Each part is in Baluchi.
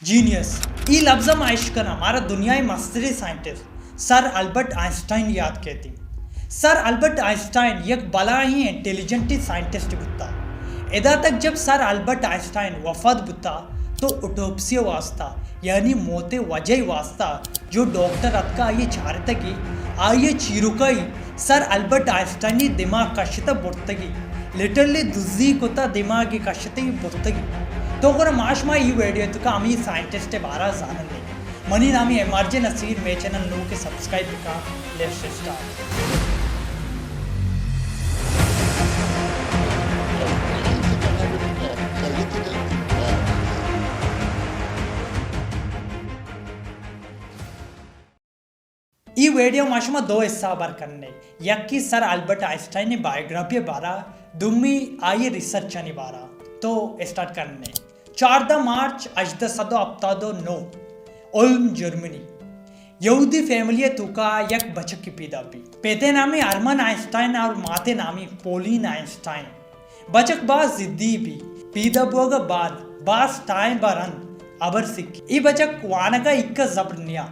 جینیس، ای لبز ء ما اشکناں، مارا دنیا ء مستریں سائنٹسٹ سر البرٹ آئنسٹائن یات کیت انت۔ سر البرٹ آئنسٹائن یک بلاہیں انٹیلیجنٹ سائنٹسٹ بوتا۔ ادا تک جب سر البرٹ آئنسٹائن وفات بوتا تو اوٹوپسی واسطہ، یعنی موت ء وجہ واسطہ جو ڈاکٹر اتکا آئی ء چارتگی، آئی ء چیروکائی سر البرٹ آئنسٹائنی دماغ کشتہ برتگی، لٹرلی دزی کتہ دماغی کشتہ برتگی۔ تو گڑا ما شما ای ویڈیو تکا ہمیں سائنٹسٹ بارہ زانندے۔ منی نامی ایم آر جے نصیر، مے چینل نوک سبسکرائب بکا۔ Let's start. ای ویڈیو ما شما دو حصہ بر کننے، یکی سر البرٹ آئنسٹائن بایوگرافی بارہ، دومی آئی ریسرچانی بارہ۔ تو اسٹارٹ کننے۔ چاردہ مارچ ہژدہ سد و ہپتاد و نو، اولم، جرمنی، یہودی فیملی توکا یک بچکی پیدا بی۔ پیتے نامی ہرمن آئنسٹائن اور ماتے نامی پولین آئنسٹائن۔ بچک باز ضدی بی۔ پیدا بوگ ء بعد باز ٹائم ء رند ہبر سکی۔ ای بچک وانگ ء ایک زبر نیا۔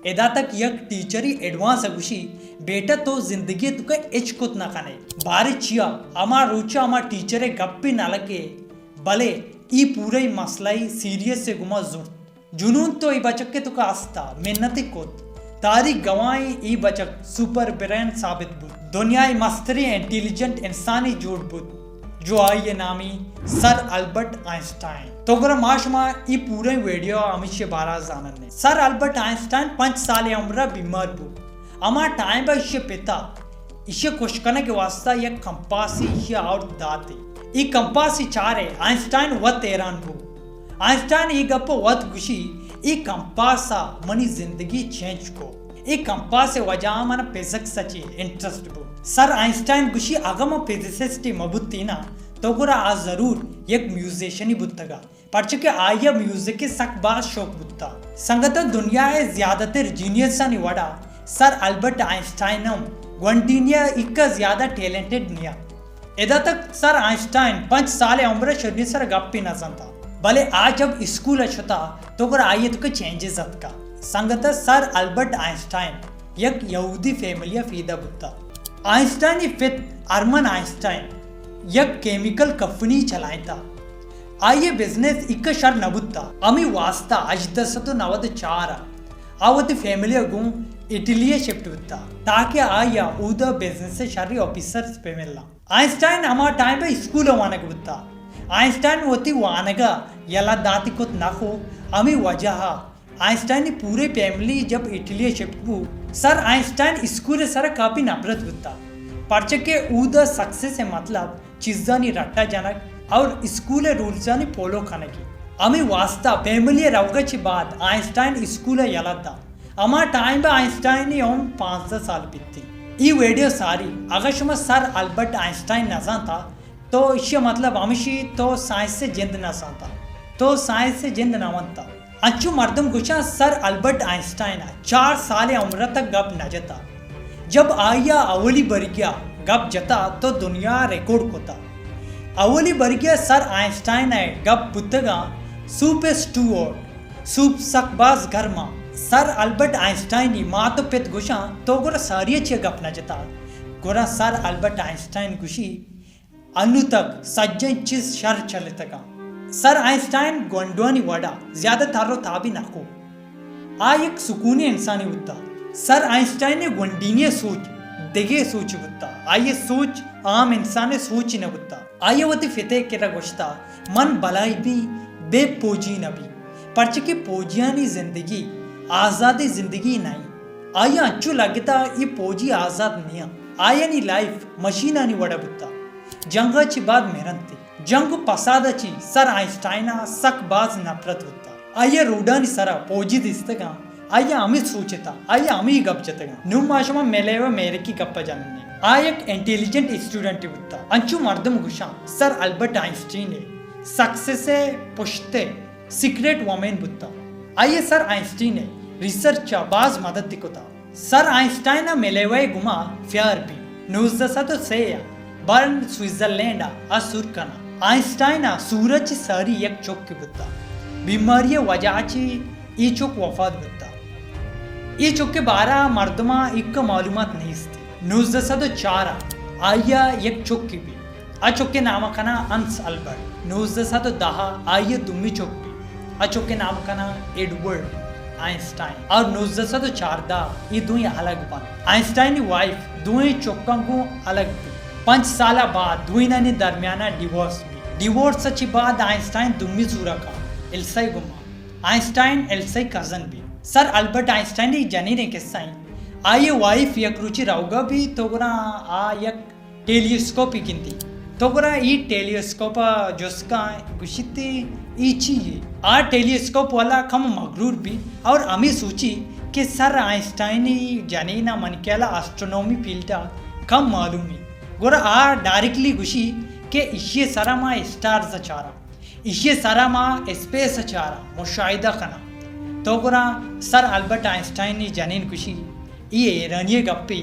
ادا تک یک ٹیچری ایڈوانس ء گوشی، بیٹا تو زندگی ء توکا ہچ کت نہ کنے۔ بارے چیا؟ ہما روچ ء ہما ٹیچر ء گپی نہ لگے، بلے ای پورئی مسئلہ ء سیریس ء گما زرت۔ جنون تو ای بچک ء توکا ہستا، محنت ء کت۔ تاریخ گواہیں ای بچک سپر برین ثابت بوت۔ دنیا ء مستریں انٹیلیجنٹ انسانے جوڑ بوت، جو آئی ء نامی سر البرٹ آئنسٹائن۔ تو گڑا ما شما ای پوریں ویڈیو ء ہمیشی بارہ زانن۔ سر البرٹ آئنسٹائن پنچ سال ء عمر ء بیمار بوت۔ ہما ٹائم ء ایشی پتا ایشی کش کنگ ء واسطہ یک کمپاسی ایشی آورت داتے۔ ای کمپاسی چارے آئنسٹائن وت حیران بو۔ آئنسٹائن ای گپ وت گوشی، ای کمپاس ء منی زندگی چینج کو۔ ای کمپاس ء وجہ ء من فزکس ء چی انٹرسٹ بو۔ سر آئنسٹائن گوشی، اگاں من فزسسٹ مہ بوتیناں تو گڑا آ ضرور یک میوزیشنی بوتگا۔ پرچہ کہ آئی ء میوزک ء سک باز شوق بوتا۔ سنگتاں، دنیا ء زیادہ تر جینیسانی وڑا سر البرٹ آئنسٹائن ہم گونڈینی ء ایکا زیادہ ٹیلنٹڈ نیا۔ ادا تک سر آئنسٹائن پنچ سال ء عمر ء شری سر گپی نہ زانتا، بلے آ جب اسکول ء شتا تو گڑا آئی ء توکا چینجز اتکا۔ سنگتاں، سر البرٹ آئنسٹائن یک یہودی فیملی ء پیدا بوتا۔ آئنسٹائن ء پت ہرمن آئنسٹائن یک کیمیکل کمپنی چلائینتا۔ آئی ء بزنس ایکا شر نہ بوتا۔ ہمے واسطہ ہژدہ سد و نود و چار ء آ وتی فیملی ء گوں اٹلی ء شفٹ بوتا، تاکہ آئی ء اودا بزنس ء شری آفیسرز بہ ملاں۔ آئنسٹائن ہما ٹائم ء اسکول ء وانگ بوتا۔ آئنسٹائن وتی وانگ ء یلہ داتی کت نہ کو۔ ہمے وجہ ء آئنسٹائن ء پورے فیملی جب اٹلی ء شفٹ بو، سر آئنسٹائن اسکول ء سرا کافی نفرت بوتا، پرچہ کہ اودا سکسس ء مطلب چیزانی رٹا جنگ اور اسکول ء رولزانی فالو کنگی۔ ہمے واسطہ فیملی ء روگ ء چہ بعد آئنسٹائن اسکول ء یلہ دات۔ ہما ٹائم ء آئنسٹائن ء عمر پانزدہ سال بیتی۔ ای ویڈیو ساری، اگاں شما سر البرٹ آئنسٹائن نہ زانتا، تو ایشی ء مطلب ہمشی تو سائنس ء جند نہ زانتا، تو سائنس ء جند نہ ونتا۔ انچو مردم گوشاں سر البرٹ آئنسٹائن ء چار سال ء عمر ء تک گپ نہ جتا۔ جب آئی ء اولی برگیا گپ جتا تو دنیا ء ریکارڈ کتا۔ اولی برگیا سر آئنسٹائن ء گپ بوتگاں، سوپ از ٹو ہاٹ، سوپ سک باز گرما۔ سر البرٹ آئنسٹائنی مات و پت گوشاں، تو گڑا ساری ء چیا گپ نہ جتا؟ گڑا سر البرٹ آئنسٹائن گوشی، انو تک سجہیں چیز شر چلتگاں۔ سر آئنسٹائن گونڈوانی وڑا زیادہ تر و تابی نہ کو۔ آ یک سکونی انسانے بوتا۔ سر آئنسٹائن ء گونڈینی ء سوچ دگہ سوچے بوتا۔ آئی ء سوچ عام انسان ء سوچے نہ بوتا۔ آئی ء وتی پت ء کرا گوشتا، من بلائی بی بے پوجی نہ بی، پرچہ کہ پوجیانی زندگی آزادیں زندگی نہ انت۔ آئی ء انچو لگتا اے پوجی آزاد نیاں۔ آیانی لائف مشینانی وڑا بوتا۔ جنگ ء چہ بعد مرنت۔ جنگ و پساد ء چہ سر آئنسٹائن ء سک باز نفرت بوتا۔ آئی ء روڈانی سرا پوجی دیستگاں، آئی ء ہمے سوچتا، آئی ء ہمے گپ جتگاں۔ نوں ما شما میلیوا میرکی گپ ء جننیں۔ آ یک انٹیلیجنٹ اسٹوڈنٹے بوتا۔ انچو مردم گوشاں سر البرٹ آئنسٹین ء سکسس ء پشت ء سیکرٹ وومن بوتا۔ آئی ء سر آئنسٹین ء ریسرچ ء باز مدد کتا۔ سر آئنسٹائن ء میلیوا ء گوما پیار بی۔ نوزدہ سد و سے ء برن سوئٹزرلینڈ ء آ سور کناں۔ آئنسٹائن ء سور ء چہ ساری یک چکے بوتا۔ بیماری ءِ وجہ ءَ چہ اے چک وفات بوتا۔ اے چک ءِ بارہ ءَ مردماں ہک معلومات نیست۔ نوزدہ سد ءُ چار ءَ آئی ءَ یک چکے بی۔ آ چک ءِ نام کناں ہنس البرٹ۔ نوزدہ سد ءُ دہ ءَ آئی ءِ دومی چک بی۔ آ چک ءِ نام کناں ایڈورڈ آئنسٹائن۔ اور نوزدہ سد ءُ چاردہ ءَ اے دوئیں الگ بنت۔ آئنسٹائن ءِ وائف دوئیں چکاں گوں الگ بی۔ پنچ سال ءَ بعد دوئینانی درمیان ءَ ڈیورس بی۔ ڈیورس ءَ چہ بعد آئنسٹائن دومی زورگ ءَ ایلسا ءِ گوما۔ آئنسٹائن ایلسا ءِ کزن بی۔ سر البرٹ آئنسٹائن ءِ جنین ءِ قصہ ایں۔ آئی ءِ وائف یک روچے روگا بی تو گڑا آ یک ٹیلیسکوپے گندی۔ تو گڑا اے ٹیلیسکوپ ءَ جست کن گوشیت اے چی یے؟ آ ٹیلیسکوپ والا کم مغرور بی اور ہمے سوچی کہ سر آئنسٹائن ءِ جنین ءَ من خیال ءَ آسٹرونومی فیلڈ ءَ کم معلوم ایں۔ گڑا آ ڈائریکٹلی گوشی کہ ایشی ءِ سرا ما اسٹارز ءَ چاراں۔ ایشی ءِ سرا ما اسپیس ءَ چاراں، مشاہدہ کناں۔ تو گڑا سر البرٹ آئنسٹائن ءِ جنین گوشی، اے حیرانی ءِ گپے،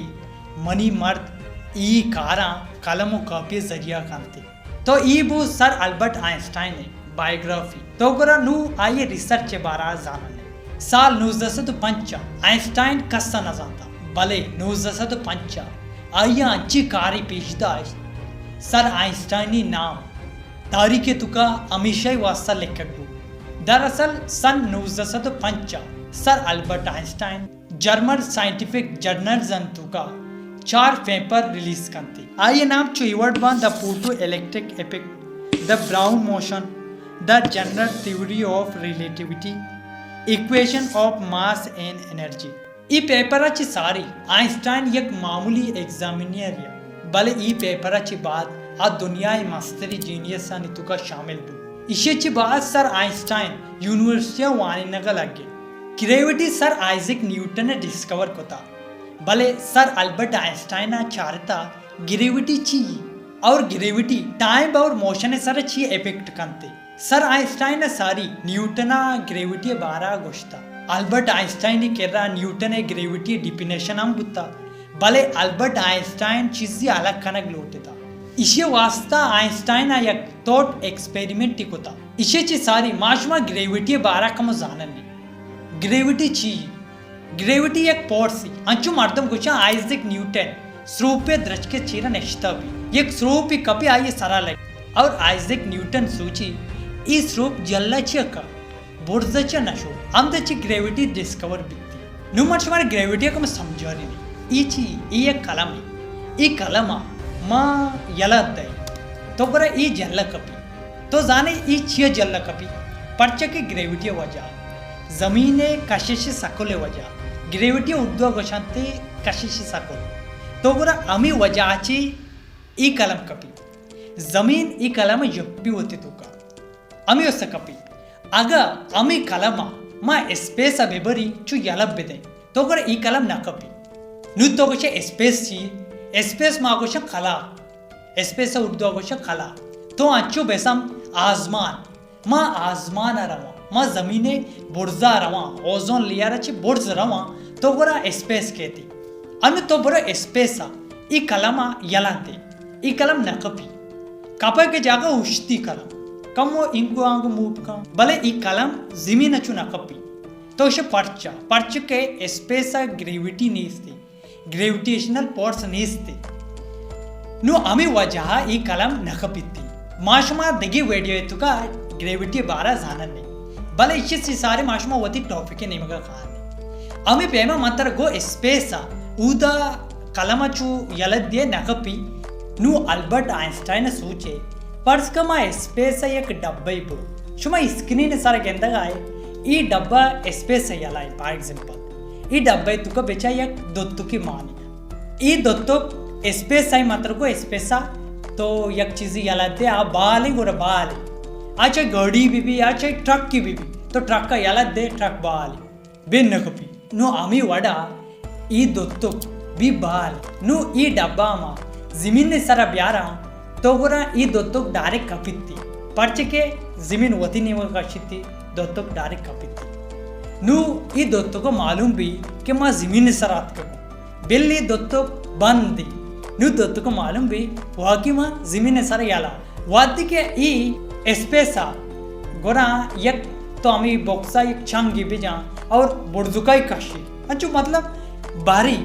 منی مرد اے کاراں قلم ءُ کاپی ءِ ذریعہ کنت۔ تو اے بو سر البرٹ آئنسٹائن ءِ بائیوگرافی۔ تو گڑا نوں آئی ءِ ریسرچ ءِ بارہ ءَ زانن ئے۔ سال نوزدہ سد ءُ پنچ ءَ آئنسٹائن کس ءَ نہ زانتا، بلے نوزدہ سد ءُ پنچ ءَ آئی ءَ انچیں کارے پیش داشت، سر آئنسٹائن ءِ نام تاریخ ءِ توکا ہمیشہ ءِ واسطہ لکھگ بو۔ دراصل سن نوزدہ سد ءُ پنچ ءَ sir Albert Einstein German scientific journals ءِ توکا چار پیپر ریلیز کنت۔ آئی ءِ نام چو اے وڑ باں: The photoelectric effect, the Brown motion, the general theory of relativity, equation of mass and energy۔ A paper ءَ چہ ساری آئنسٹائن یک معمولی ایگزامینئرے، بلے اے پیپر ءَ چہ بعد آ دنیا ءِ مستریں جینیس آنی توکا شامل بو۔ ایشی ءَ چہ بعد سر آئنسٹائن یونیورسٹی ءَ وانینگ ءَ لگے۔ گریویٹی سر آئزک نیوٹن ءَ ڈسکور کتا، بلے سر البرٹ آئنسٹائن ءَ چارتا گریویٹی چی یے اور گریویٹی ٹائم اور موشن ءِ سر ءَ چی ایفیکٹ کنت۔ سر آئنسٹائن ءَ ساری نیوٹن ءَ گریویٹی ءِ بارہ ءَ گوشتہ۔ البرٹ آئنسٹائن ءِ کرا نیوٹن ءِ گریویٹی ءِ ڈیفینیشن ہم بوتہ، بلے البرٹ آئنسٹائن چیزے الگ کنگ لوٹتہ۔ ایشی ءِ واسطہ آئنسٹائن ءَ یک تھاٹ ایکسپیریمنٹے کتہ۔ ایشی ءَ چہ ساری ما شما گریویٹی ءِ بارہ ءَ کمو زانن ایں۔ گریویٹی چی یے؟ گریویٹی یک پورسے، انچو مردم گوشاں آئزک نیوٹن سروپے درچکے چیرا نشتہ بی۔ یک سروپے کپی آئی سرا لگی اور آئزک نیوٹن سوچی، اے سروپ جلا چیا کا؟ برزا چیا نشو؟ ہمدا چہ گریویٹی ڈسکور بیتی۔ نوں من شمارا گریویٹی کم سمجھاری نی۔ اے چی؟ اے یک قلمے۔ اے قلم ما یلا دئے، تو گڑا اے جلا کپی۔ تو زانے اے چیا جلا کپی؟ پرچا کہ گریویٹی ءِ وجہ، زمین ءِ کشش ثقل ءِ وجہ۔ گریویٹی ءَ اردو ءَ گوشنت کشش ثقل۔ تو گڑا ہمے وجہ ءَ چہ اے قلم کپی۔ زمین اے قلم ءَ یپی وتی توکا۔ ہمے واسطہ کپی۔ اگاں ہمے قلم ءَ ما اسپیس ءَ ببری، چو یلہ بدیں، تو گڑا اے قلم نہ کپی۔ نوں تو گوشے اسپیس چی؟ اسپیس ما گوشاں خلا۔ اسپیس ءَ اردو ءَ گوشاں خلا۔ تو انچو بسم آزمان۔ ما آزمان ءَ رواں، ما زمین ءِ برزا رواں، اوزون لیئر ءَ چہ برز رواں، تو گڑا اسپیس کیتی۔ انوں تو برو اسپیس ءَ، اے قلم ءَ یلہ دے، اے قلم نہ کپی۔ کپگ ءِ جاگہ اوشتی قلم، کمو اینگو آنگو موو کن، بلے اے قلم زمین ءَ چو نہ کپی۔ تو گوشے پرچا؟ پرچا کہ اسپیس ءَ گریویٹی نیستی۔ گریویٹیشنل فورس نیست۔ نوں ہمے وجہ ءَ اے قلم نہ کپیتی۔ ما شما دگہ ویڈیو ءِ توکا گریویٹی ءِ بارہ ءَ زانن ایں۔ بلے ایشی ءَ چہ ساری ما شما وتی ٹاپک ءِ نیمگ ءَ کائیں۔ ہمے پیما من ترا گو اسپیس ءَ اودا قلم ءَ چو یلہ دئے نہ کپی۔ نوں البرٹ آئنسٹائن ءَ سوچے، فرض کن ما اسپیس ءَ یک ڈبہ ءَ بو۔ شما اسکرین ءِ سرا گندگ ءَ ئے، اے ڈبہ اسپیس ءَ یلہ ایں، فار ایگزامپل۔ اے ڈبہ ءِ توکا بچار یک دوتکے مانی۔ اے دوتک اسپیس ءَ ایں، مطلب گو اسپیس ءَ تو یک چیزے یلہ دئے، آ بال ایں، گڑا بال ایں۔ آ چاہے گاڑی بہ بی، آ چاہے ٹرکے بہ بی، تو ٹرک ءَ یلہ دئے، ٹرک بال ایں۔ بن نہ کپی۔ نوں ہمے وڑا اے دوتک بی بال۔ نوں اے ڈبہ ما زمین ءِ سرا بیاراں، تو گڑا اے دوتک ڈائریکٹ کپیتی۔ پرچے کہ زمین وتی نیمگ ءَ کشیتی، دوتک ڈائریکٹ کپیتی۔ نوں اے دوتک ءَ معلوم بی کہ ما زمین ءِ سرا اتکگوں۔ بل اے دوتک بند ایں۔ نوں دوتک ءَ معلوم بی واقعی ما زمین ءِ سرا یلہ۔ وہدے کہ اے اسپیس ءَ گڑا یک تو ہمے بکسا یک چنگے بجاں اور برزکائی کشی۔ انچو مطلب باری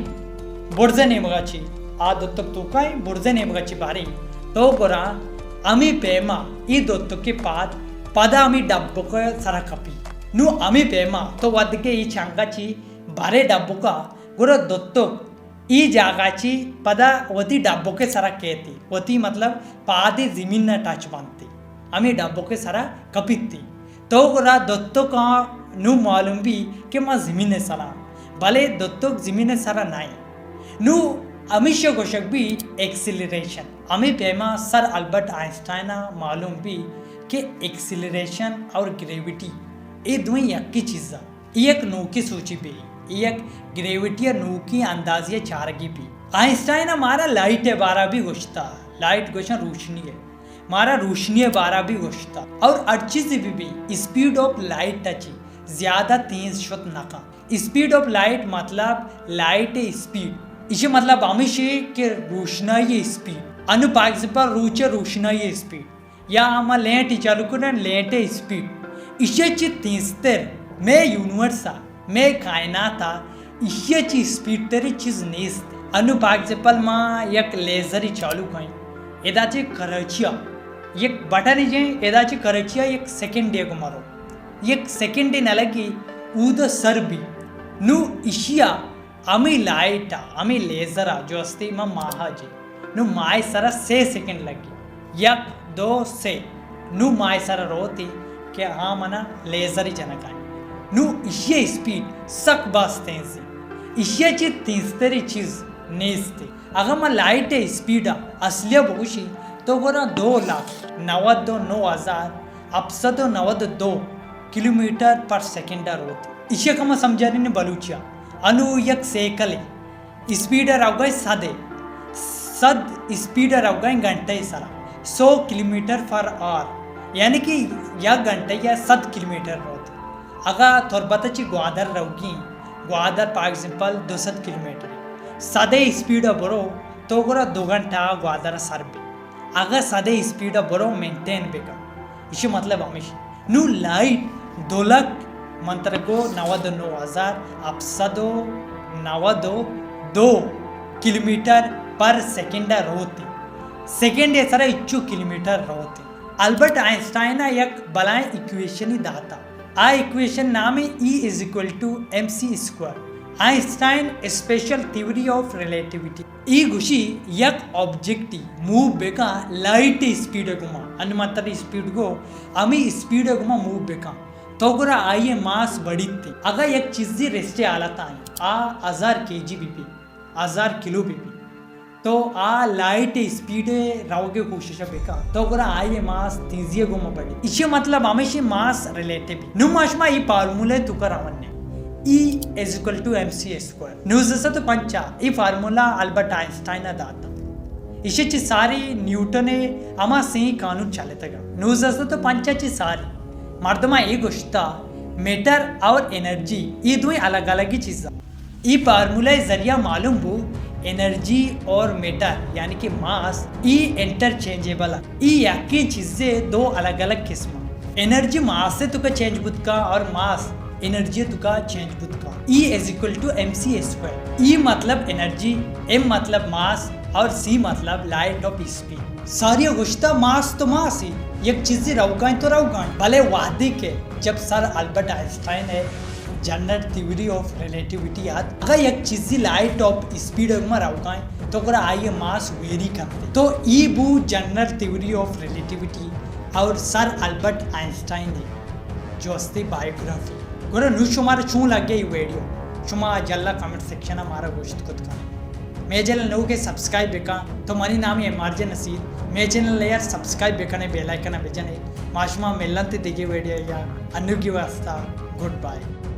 برز نیمگا چی، آ دوتک توکائی برز نیمگا چی باری۔ تو گڑا ہمے پیما ای دوتک کے پاد پدا ہمے ڈبک سرا کپی۔ نو ہمے پیما تو ودگے ای چنگا چی بارے ڈبکا، گڑا دوتک ای جاگہ چی پدا وتی ڈبک سرا کیتی، وتی مطلب پادی زمین نہ ٹچ بنتی، ہمے ڈبک سرا کپیتی۔ تو گڑا دوتکاں نو معلوم بی کہ ما زمین سرا، بلے دوتک زمین سرا نہ۔ نو ہمیشہ گوشگ بی ایکسیلریشن۔ ہمے پیما سر البرٹ آئنسٹائن معلوم بی کہ ایکسیلریشن اور گریویٹی اے دوئیں یکی چیزا۔ اے یک نوکی سوچی بی، اے یک گریویٹی ء نوکی اندازی ء چارگی بی۔ آئنسٹائن ء مارا لائٹ ء بارا بھی گوشتا، لائٹ گوشن روشنی ء، مارا روشنی ء بارا بھی گوشتا۔ اور ہر چیز بھی بی، اسپیڈ آف لائٹ ء چی زیادہ تیز شت نہ کن۔ اسپیڈ آف لائٹ مطلب لائٹ ء اسپیڈ، ایشی مطلب ہمیشی کہ روشنائی ء اسپیڈ۔ انو پاک سپر روچ ء روشنائی ء اسپیڈ۔ یا ما لینٹ چالو کنن، لینٹ اسپیڈ ایشی چی تیزتر مئے یونیورس ء، مئے کائنات ء ایشی چی اسپیڈ تری چیز نیست۔ انو پاک زپل ما یک لیزر چالو کئیں، ادا چی کراچی ء یک بٹن جیں، ادا چی کراچی ء یک سیکنڈ ء گو مرو، یک سیکنڈ نہ لگی اود سر بی۔ نو ایشی ء ہمے لائٹ ء، ہمے لیزر ء جو استی ما ماہ ء جی۔ نو ماہ سرا سے سیکنڈ لگی۔ یک، دو، سے۔ نو ماہ سرا روتی کہ ہاں منا لیزر جنگا۔ نو ایشی اسپیڈ سک باز تیزی۔ ایشی چی تیزتری چیز نیستی۔ اگاں ما لائٹ اسپیڈ ء اصلی بگوشی تو گڑا دو لاکھ نود و نو ہزار ہپت سد و نود و دو کلومیٹر پر سیکنڈ ء روت۔ ایشی ء کما سمجھانی نے بلوچی ء۔ انو یک سیکل ء اسپیڈ ء روگا ء سد ء، سد اسپیڈ ء روگا ء گھنٹہ ء سرا سو کلومیٹر پر آور، یعنی کہ یک گھنٹہ ء سد کلومیٹر روت۔ اگا تربت ء چی گوادر روگی، گوادر فار ایگزامپل دو سد کلومیٹر، سد ء اسپیڈ ء برو تو گڑا دو گھنٹہ ء گوادر ء سر بی۔ اگہ سدے اسپیڈ ء برو مینٹین بکن۔ ایشی مطلب ہمیش۔ نو لائٹ دو لکھ من ترا گو نود و نو ہزار ہپت سد و نود و دو کلومیٹر پر سیکنڈ ء روت۔ سیکنڈ ء سرا ہچو کلومیٹر روت۔ البرٹ آئنسٹائن ء یک بلائیں ایکویشنی داتا۔ آ ایکویشن نام ء E is equal to mc square، Einstein special theory of relativity. ای گوشی یک آبجیکٹی موو بکن لائٹ اسپیڈ گما، ان مطلب اسپیڈ گو، ہمیں اسپیڈ گما موو بکن، تو گڑا آئی ماس بڑیت۔ اگا یک چیزی ریسٹ حالت آئی، آ ہزار کے جی بی بی، ہزار کلو بی بی، تو آ لائٹ اسپیڈ روگے کوشش بکا، تو گڑا آئی ماس تیزی گو مبڑی۔ ایشی مطلب ہمیشی ماس ریلیٹیو۔ نو ما شما ای فارمولا تو کر آونے، E is equal to mc square۔ نوزدہ سد و پنچا ای فارمولا البرٹ آئنسٹائن داتا۔ ایشی چی ساری نیوٹن ہما سی قانون چلتگا۔ نوزدہ سد و پنچا چی ساری مردماں اے گوشتا، میٹر اور انرجی ای دوئیں الگ الگی چیزاں۔ ای فارمولا ذریعہ معلوم بو، انرجی اور میٹر یعنی کہ ماس ای انٹرچینجیبل، ای یکیں چیزے دو الگ الگ قسم۔ انرجی ماس تو کا چینج بوت کا اور ماس انرجی تو کا چینج بوت کا۔ E is equal to mc square۔ ای مطلب انرجی، ایم مطلب ماس اور سی مطلب لائٹ آف اسپیڈ۔ ساری گوشتا ماس تو ماس ہی، یک چیزی روگائیں تو روگائیں، بلے وحدی کے جب سر البرٹ آئنسٹائن ہے جنرل تھیوری آف ریلیٹیویٹی آت، اگر یک چیزی لائٹ آف اسپیڈ ما روگائیں تو گڑا آئی ماس ویری کرتے۔ تو ای بو جنرل تھیوری آف ریلیٹیویٹی اور سر البرٹ آئنسٹائن ہے جو استے بایوگرافی۔ گڑا نو شمارا چون لگے ای ویڈیو؟ شما جلا کمنٹ سیکشن مارا گوشت کت کن۔ مے چینل نوکے سبسکرائب بکن، تو منی نام ایم آر جے نصیر۔ مے چینل یار سبسکرائب بکنے، بیل آئیکن بجنے۔ ما شما ملن تے دیگے ویڈیو یا، انوگی واسطہ گڈ بائے۔